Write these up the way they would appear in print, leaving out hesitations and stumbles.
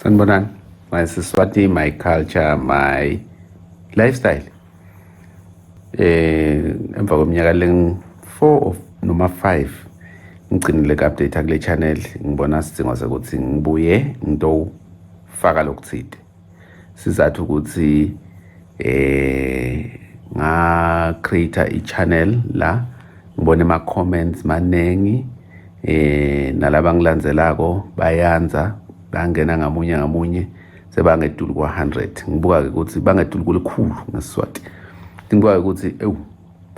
Sanibonani. My Siswati, my culture, my lifestyle. Emva kweminyaka leng 4 of noma 5 ngigcinile ku-update kule channel, ngibona sidingo sekuthi ngibuye ngitofaka lokuthide. Sizathu ukuthi nga create i-channel la, ngibone ama comments manengi, nalaba ngilandzelako bayanza, bangena ngamunye ngamunye, sebangetulu kwa 100. Ngibuka ke ukuthi bangetulu kulikhulu ngeSiswati. Ngibuka ukuthi ewu,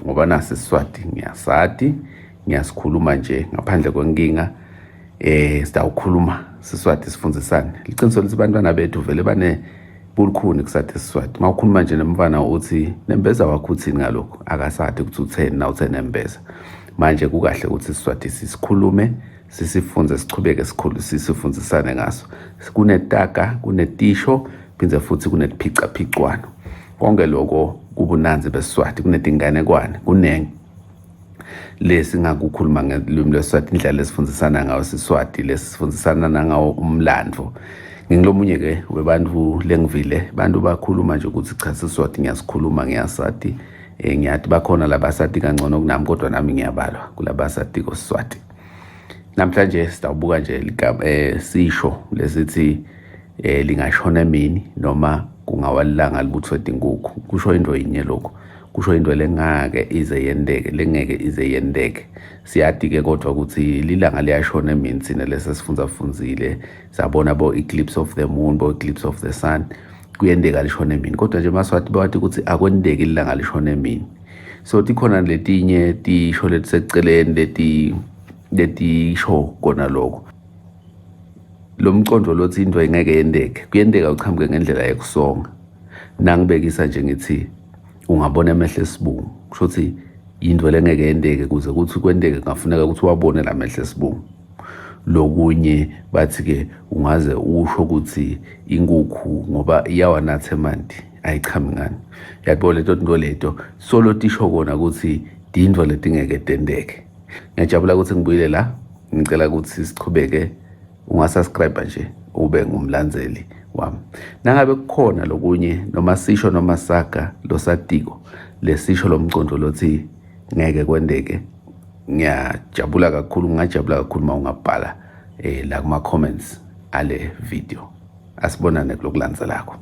ngoba nasi iSiswati ngiyasati, ngiyasikhuluma nje ngaphandle kwenkinga. Sitawukhuluma Siswati, sifundzisane. Liqiniso lithi bantwana bethu vele bane bulukhuni kusathi Siswati. Mawukhuluma nje nemfana uthi nembeza wakho uthini ngalokho, akasati ukuthi utheni na uthe nembeza. Manje kukahle ukuthi Siswati sisikhulume, sisifunze, sichubeke sikhulu, sisifundzisane ngaso. Kunetaga, kunetisho, phindze futhi kunetiphicaphicwano. Konke lokho kubunanzi beSiswati. Kunetinganekwane, kunengi lesingakukhuluma ngelimi lweSiswati, indlela lesifundzisana ngayo Siswati, lesifundzisana nangawo umlandvo. Ngingulomunye ke webantu lengivile bantu bakhuluma nje ukuthi cha, Siswati ngiyasikhuluma, ngiyasati. Ngiyati bakhona labasati kangcono kunami, kodwa nami ngiyabalwa kulabasatiko Siswati. Namhlanje sitawubuka nje ligama, sisho lesithi lingashona emini noma kungawalilanga libuthwe tinkukhu. Kusho into yinye lokho, kusho into lengake ize yenteke, lengeke ize yenteke. Siyati ke kodwa ukuthi lilanga liyashona emini, thina lesesifundza fundzile sabona bo eclipse of the moon, bo eclipse of the sun, kuyenteka lishona emini. Kodwa nje Maswati bawathi ukuthi akwenteki ilanga lishona emini. So tikhona letinye tisho letiseceleni leti letisho kona lokho. Lo mcondo lothi into ingeke yenteke, kuyenteka uchamuke ngendlela yekusonga. Nangibekisa nje ngithi ungabona emehlo esibungu, kusho ukuthi into lengeke yenteke, kuze kuthi kwenteke kungafuneka ukuthi wabone la mehlo esibungu. Lokunye bathi ke ungaze usho ukuthi inkukhu ngoba iyawanatha emanti ayichami ngani. Yabona leto nto leto solo tisho kona ukuthi tintfo letingeke tenteke. Ngiyajabula ukuthi ngibuyile la. Ngicela ukuthi sichubeke, ungasubscribe nje ube ngumlandzeli wami. Nangabe kukhona lokunye noma sisho noma saga losatiko lesisho lomcondo lothi ngeke kwenteke, ngiyajabula kakhulu, ngingajabula kakhulu uma ungabhala la kuma comments ale video. Asibonane kulokulandzelako.